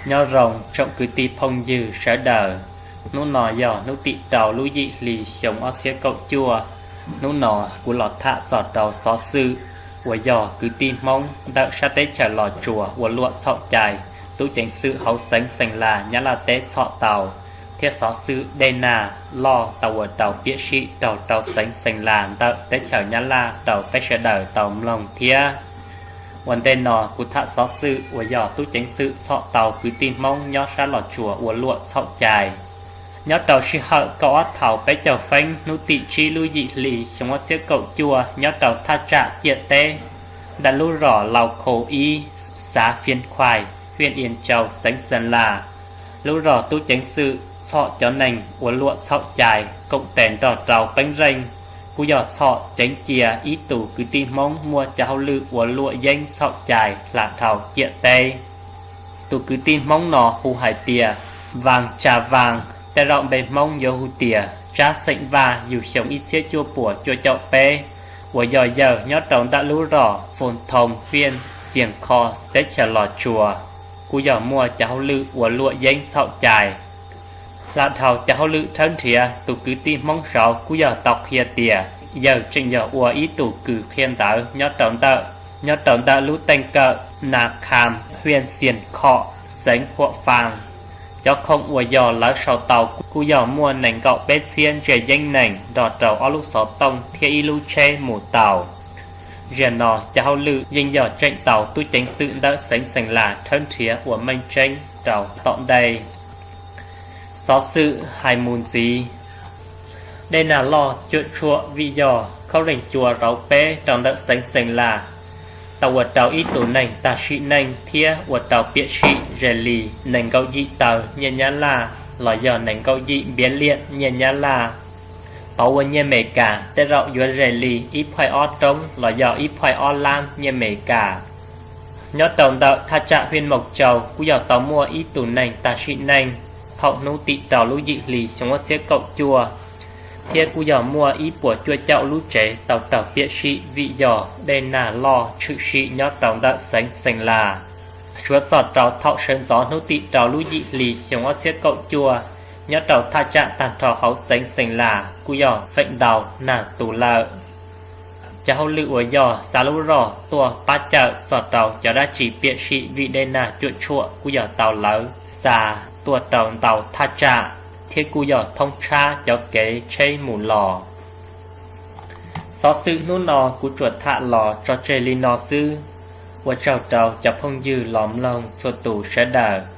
Nyob zoo tsoom kwv tij phooj ywg sawv daws, hnub no yog hnub tim rau lub yim hli xyoo ob txhiab kaum cuaj. Hnub no kuv los tham txog rau xov xwm uas yog kwv tij Hmoob ntawm sab teb chaws Los Tsuas ua luam txhaum cai, tub ceev xwm hauv xeev Xeem Las Nyab Laj teb txhom tau, thiab xov xwm Dej Nag Loj tau ua rau piam sij raug rau xeev Xeem Las ntawm teb chaws Nyab Laj rau peb sawv daws tau mloog thiab. Ua ntej no kuv tham xov xwm uas yog tub ceev xwm txhom tau kwv tij Hmoob nyob sab Los Tsuas ua luam txhaum cai. Nyob rau sij hawm kaum ob thaus peb caug feeb hnub tim tsib lub yim hli xyoo ob txhiab kaum cuaj nyob rau thaj tsam ciam teb ntawm lub zos Lau Khau ib, xav Fias Khuais, hwj Ias Tsau, xeev Xeem Las, lub zos tub ceev xwm txhom cov neeg ua luam txhaum cai koom tes nrog rau peeb zeej, kuj yog txhom ceev cia ib tus kwv tij Hmoob muaj cov hauj lwm ua luam yeeb txhaum cai hla dhau ciam teb. Tus kwv tij Hmoob no hu hais tias Vaj Tsa Vaj, tej zaum npe Hmoob yuav hu tias Tsab xeem Vaj, yug xyoo ib txhiab cuaj puas cuaj caum peb, uas yog yawg nyob rau ntawm lub zos Foo Thoo, hwj Xias Khos, teb chaws Los Tsuas, kuj yog muaj cov hauj lwm ua luam yeeb txhaum cai. Hla dhau cov hauj lwm rhawb nrhiav, tus kwv tij Hmoob saud kuj yog tau qhia tias yawg tseem yog ua ib tus kws qhia ntawv nyob rau ntawm, nyob rau ntawm lub teej kawm Na Kham, hwj Xias Khos, xeev Huam Faa. Cov khoom uas yog lawv sau tau kuj yog muaj nees nkaum peb txhiab ntsiav yeeb nees nrog rau ob lub xov tooj thiab ib lub tsheb mus tau. Zaum no cov hauj lwm yeej yog tseem tau tub ceev xwm ntawm xeev Xeem Las rhawb nrhiav ua meej tseeb rau tom ntej. Xov xwm hais mus ntxiv, Dej Nag Loj cuam tshuam vim yog khaub leej cua rau peb rau ntawm xeev Xeem Las tau ua rau ib tug neeg tag sim neej thiab ua rau piam sij ze li nees nkaum yim taw nyiaj Nyab Laj los yog nees nkaum yim npiav liam nyiaj Nyab Laj. Pauv ua nyiaj Amelikas tej zaum yuav ze li ib phaij ob roob los yog ib phaij ob lab nyiaj Amelikas. Nyob rau ntawm thaj tsam hwj Moos Tsau kuj yog tau muaj ib tug neeg tag sim neej thaum hnub tim rau lub yim hli xyoo ob txhiab kaum cuaj, thiab kuj yog muaj ib puas cuaj caum lub tsev tau raug piam sij vim yog Dej Nag Loj tshwm sim nyob rau ntawm xeev Xeem Las. Suav txog rau thaum sawv ntxov hnub tim rau lub yim hli xyoo ob txhiab kaum cuaj, nyob rau thaj tsam tag nrho hauv xeev Xeem Las kuj yog feem ntau nag tu lawm. Cov hauj lwm uas yog xa lub zog tuaj pab cawm txog rau cov dab tsi piam sij vim Dej Nag cuam tshuam kuj yog tau lawv xa tuaj rau ntau thaj tsam, thiab kuj yog thoob tshab cov kev tsheb mus los. Xov xwm hnub no kuv tsuas tham los tso tseg li no xwb. Ua tsaug rau cov phooj ywg los mloog txhua tus sawv daws.